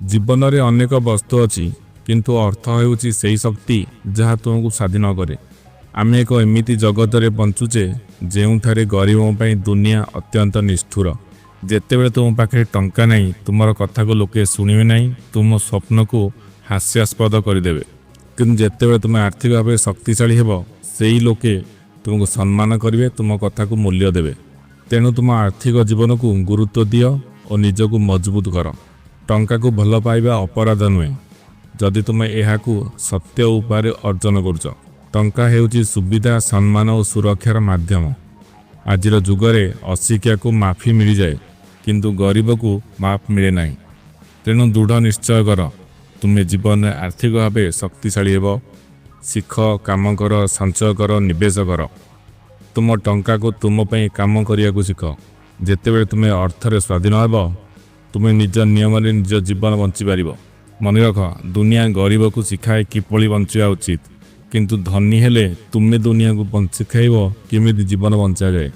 ଜୀବନରେ ଅନେକ ବସ୍ତୁ ଅଛି, କିନ୍ତୁ ଅର୍ଥ ହେଉଛି ସେହି ଶକ୍ତି ଯାହା ତୁମକୁ ସ୍ୱାଧୀନ କରେ। ଆମେ ଏକ ଏମିତି ଜଗତରେ ବଞ୍ଚୁଛେ, ଯେଉଁଠାରେ ଗରିବଙ୍କ ପାଇଁ ଦୁନିଆ ଅତ୍ୟନ୍ତ ନିଷ୍ଠୁର। ଯେତେବେଳେ ତୁମ ପାଖରେ ଟଙ୍କା ନାହିଁ, ତୁମର କଥାକୁ ଲୋକେ ଶୁଣିବେ ନାହିଁ, ତୁମ ସ୍ୱପ୍ନକୁ ହାସ୍ୟାସ୍ପଦ କରିଦେବେ। କିନ୍ତୁ ଯେତେବେଳେ ତୁମେ ଆର୍ଥିକ ଭାବେ ଶକ୍ତିଶାଳୀ ହେବ, ସେଇ ଲୋକେ ତୁମକୁ ସମ୍ମାନ କରିବେ, ତୁମ କଥାକୁ ମୂଲ୍ୟ ଦେବେ। ତେଣୁ ତୁମ ଆର୍ଥିକ ଜୀବନକୁ ଗୁରୁତ୍ୱ ଦିଅ ଓ ନିଜକୁ ମଜବୁତ କର। ଟଙ୍କାକୁ ଭଲ ପାଇବା ଅପରାଧ ନୁହେଁ, ଯଦି ତୁମେ ଏହାକୁ ସତ୍ୟ ଉପାୟରେ ଅର୍ଜନ କରୁଛ। ଟଙ୍କା ହେଉଛି ସୁବିଧା, ସମ୍ମାନ ଓ ସୁରକ୍ଷାର ମାଧ୍ୟମ। ଆଜିର ଯୁଗରେ ଅଶିକ୍ଷାକୁ ମାଫି ମିଳିଯାଏ, କିନ୍ତୁ ଗରିବକୁ ମାଫ ମିଳେ ନାହିଁ। ତେଣୁ ଦୃଢ଼ ନିଶ୍ଚୟ କର, ତୁମେ ଜୀବନରେ ଆର୍ଥିକ ଭାବେ ଶକ୍ତିଶାଳୀ ହେବ। ଶିଖ, କାମ କର, ସଞ୍ଚୟ କର, ନିବେଶ କର। ତୁମ ଟଙ୍କାକୁ ତୁମ ପାଇଁ କାମ କରିବାକୁ ଶିଖ। ଯେତେବେଳେ ତୁମେ ଅର୍ଥରେ ସ୍ୱାଧୀନ ହେବ, ତୁମେ ନିଜ ନିୟମରେ ନିଜ ଜୀବନ ବଞ୍ଚିପାରିବ। ମନେ ରଖ, ଦୁନିଆ ଗରିବକୁ ଶିଖାଏ କିଭଳି ବଞ୍ଚିବା ଉଚିତ, କିନ୍ତୁ ଧନୀ ହେଲେ ତୁମେ ଦୁନିଆକୁ ଶିଖାଇବ କେମିତି ଜୀବନ ବଞ୍ଚାଯାଏ।